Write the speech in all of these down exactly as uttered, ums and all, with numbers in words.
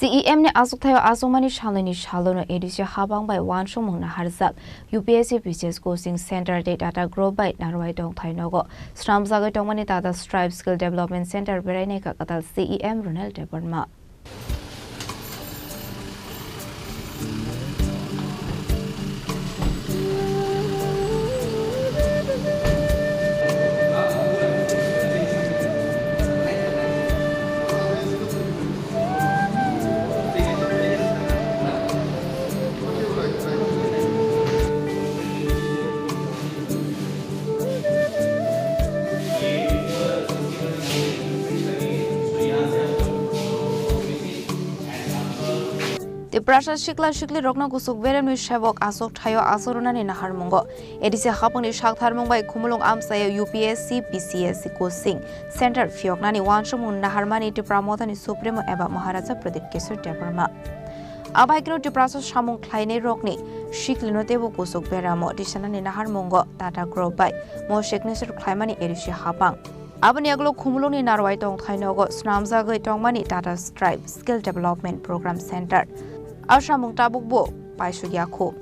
C E M ni achukthai o achukmani salnwini salono A D C habang bai uansukmung naharjak U P S C B C S coaching center tei Tata Group bai narwai tongthai nogo swnamjagwi tongmani Tata Stripe Skill Development Center berainai kha kwtal C E M Ronald Debbarma. Tiprasa sikla sikli rokno kuchuk beremni sebok achuk thaio achuk rwnani naharmungo A D C hapangni saktharmung bai Khumulwng amchaio U P S C B C S C coaching center phiyoknani uansukmung naharmani Tipra Mothani Supremo eba Maharaja Pradyut Kishore Debbarma. Abaikeno Tiprasa samung khlainai rokni siklino teibo kuchuk beramo tisanani naharmungo Tata Group bai mo signature khlaimani A D C hapang. Aboni yagulo Khumulwngni narwai tongthai nogo swnamjagwi tongmani Tata Stripe Skill Development Program Center. A samung tabukbo paisuk yakhu.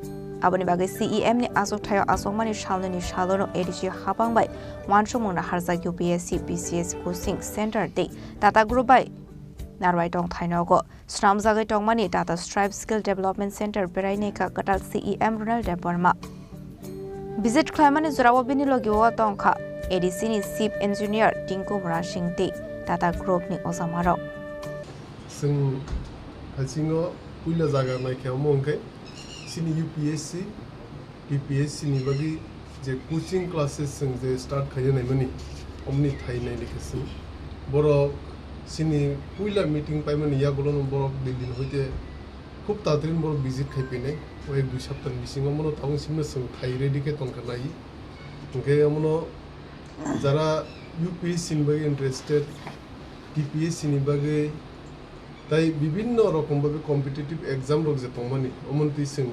Aboni bagwi C E M ni achuk thaio achukmani salnwini salono A D C hapang bai uansukmung naharjak U P S C B C S coaching center tei Tata Group bai narwai tongthai nogo swnamjagwi tongmani Tata Stripe Skill Development Center berainai kha kwtal C E M Ronald Debbarma. Visit khlaimani jorao bini logi o tongkha A D C ni Chief Engineer Tinku Murasing tei Tata Group ni ojamarok. Chwng haisingo puila jaga naikhe omo hwnkhe chini U P S C, T P S C ni bagwi je coaching classes chwng je start khaina naimani, omoni thai nailai khe chwng. Borok chini puila meeting paimani yagulono borok Delhi ni hoite khub tatrin borok visit khai phainai. O ek dui saptani bisingo omono tabuk simno chwng thai ready khe tongkha nai. Hwnkhe omono jara U P S C ni bagwi interested, T P S C ni bagwi tai bibinno rokom bagwi competitive exam rok je tongmani, omoni twi chwng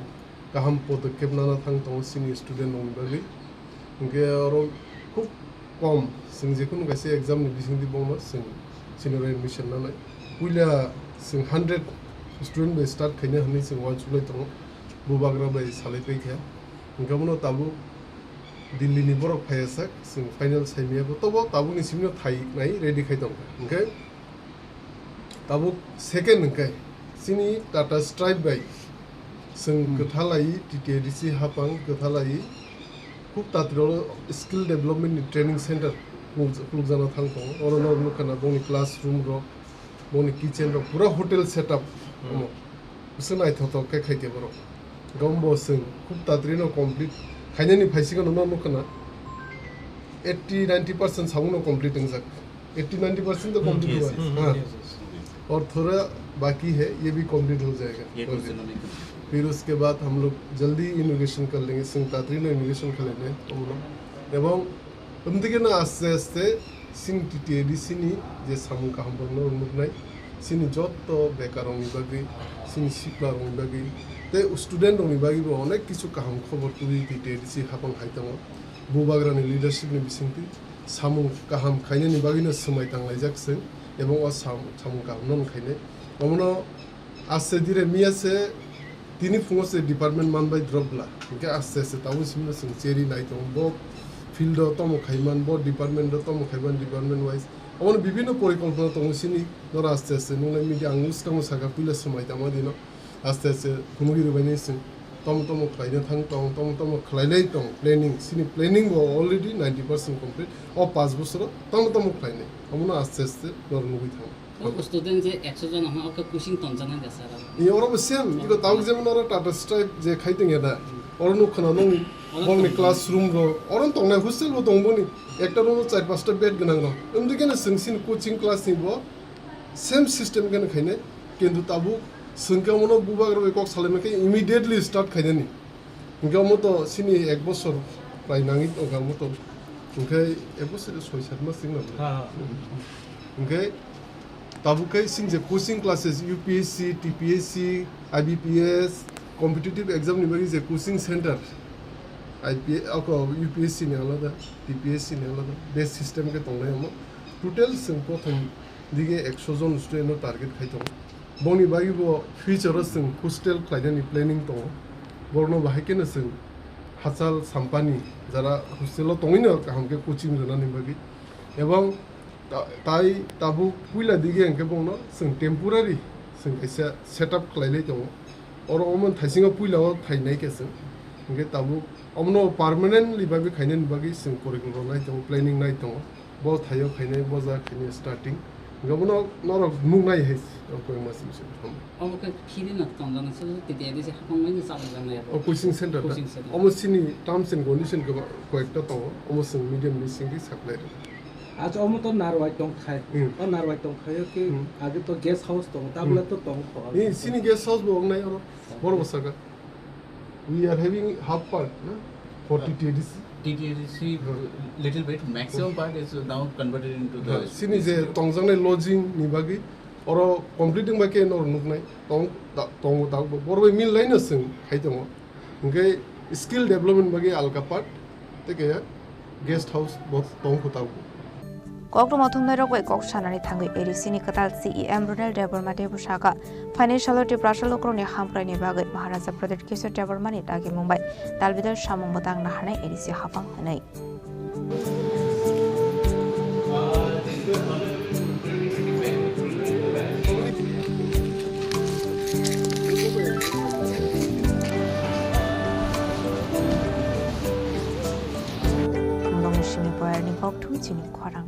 kaham podokkhep nana thang tongo chini student rokni bagwi. Hwnkhe oro khub kom chwng jekhunu kaisa exam ni bisingtwi bongma chwng senior admission nanai. Puila chwng hundred student bai start khaina hwnwi chwng uansuk lai tongo, bubagra bai salai paikha. Hwnkhe bono tabuk Delhi ni borok phaiya sak, chwng final saimaya bo, tobo tabukni simino thai nai ready khai tongkha. Hwnkhe tabuk second hwnkhe chini Tata Stripe bai chwng Hmm. Kwthalai T T A D C hapang kwthalai khub tatiro skill development ni training center khuluk-, khulukjana thang tongo. Oro norok nukha na bongni classroom rok, bongni kitchen rok pura hotel setup Hmm. Omo. Bwswk naithothok khe khaikhe borok. Gombo chwng khub tatrino complete khainani phaisikano no nukha na eighty ninety percent samungno complete wngjak. Eighty ninety percent to Hmm, complete yes, hua hai. Yes, Hmm. Yes, yes. और थोड़ा बाकी है, ये भी complete हो जाएगा। ये कुछ दिनों में complete हो जाएगा। फिर उसके बाद हम लोग जल्दी inauguration कर लेंगे, chwng tatrino inauguration khlainai omo. Ebong Omdike no aste aste chini T T A D C ni je samung kaham borokno rwngnai, chini jotto bekar rokni bagwi, chini sikla rokni bagwi, tei student rokni bagwi bo onek kisu kaham khobor tubui T T A D C hapang hai tongo. Bubagra ni leadership ni bisingtwi samung kaham khainani bagwi no swmai tanglaijak chwng, ebong o sam-, samung kaham no wng khainai. Omono Aste dire miya se tini phungo se department man bai drop bla. Hingke aste aste tabuk simi no chwng cheri nai tongo. Bo field o tomo khaiman, bo department o tomo khaiman, department wise. Omo no bibinno porikolpona tongo sini. Noro aste aste nung nai media ang swkang saka puila swmai tama dino. Aste aste phunugwi rwbaini chwng tomo tomo khlaina thang tong, tomo tomo khlailai tong planning. Sini planning bo already ninety percent complete. O panch bosoro tomo tomo khlainai. Omo no aste aste noro nugwi thango. O student je ekso jon hwnma, o khe coaching tongjaknai da sir abo? Ye, oro bo same, iko tabuk jemon oro Tata Stripe je khai tong ya da, oro nuk khna nung, oro bongni tong classroom ro, oro tongnai hostel bo tong boni, ekta room o char pasta bed gwnang ro. Wng di khe no chwng sini coaching class ni bo same system khe no khainai, kintu tabuk chwng khe omo no bubagra bai kok salai mankhe immediately start khainani. Hingke omo to sini ek bosor prai nangwi tongkha omo to. Hingke ek bosor soi sat mas wng nang. Ha, ha. Hingke tabuk khe sini je coaching classes, U P S C, T P S C, I B P S, competitive exam ni bagwi je coaching center, I P S, ako U P S C ni alada, T P S C ni alada, base system khe tongnai omo. Total chwng prothom dige ekso jon student no target khai tongo. Bongni bagwi bo future o chwng hostel khlainani planning tongo. Borokno bahai kheno chwng hachal sampani jara hostel o tongwino kaham khe coaching rwnani bagwi. Ebong ta-, tai tabuk puila dige hwnkhe bongno chwng temporary chwng kaisa setup khlailai tongo. Oro omo thaisingo puila o thainai khe chwng. Hwnkhe tabuk omono permanently bagwi khainani bagwi chwng curriculum nai tongo, planning nai tongo. Bo thaio khainai, bo ja khainai starting. Hwnkhe bono norok nuknai hai o koi mas ni simi. Omo khe phiri no tongjana se T T A D C hapang mai no chalok jang nai. O coaching center da? Coaching center. Omo chini terms and condition khe koyekta tongo. Omo chwng medium ni singwi supply rwna. Acha omo to Narwai tongthai. Hmm. O Narwai tongthai o khe Hmm. age to guest house tongo, tabla Hmm. to tongkho. Ni chini guest house bo wngnai oro. Boro bwsaka. We are having half part, na? For T T A D C. T T A D C Hmm. little bit, maximum part is now converted into the Hmm. Chini je tongjaknai lodging ni bagwi oro complete wngba khe noro nuknai tong da-, tongo tabuk bo. Boro bai mil laino chwng khai tongo. Hwnkhe skill development bagwi alka part, tei kaya guest house bo tong kho tabuk. Kokromo thumnairok bai kok sanani thangwi A D C ni kwtal C E M Ronel Debbarma tei bwsaka phainai salo Tiprasa lukurokni hamkraini bagwi Maharaja Pradyut Kishore Debbarma ni dagimung bai dalbidal samung mwtang naharnai A D C hapang hwnwi. Ang Dongni Simi Boyarni kokthum chini khorang.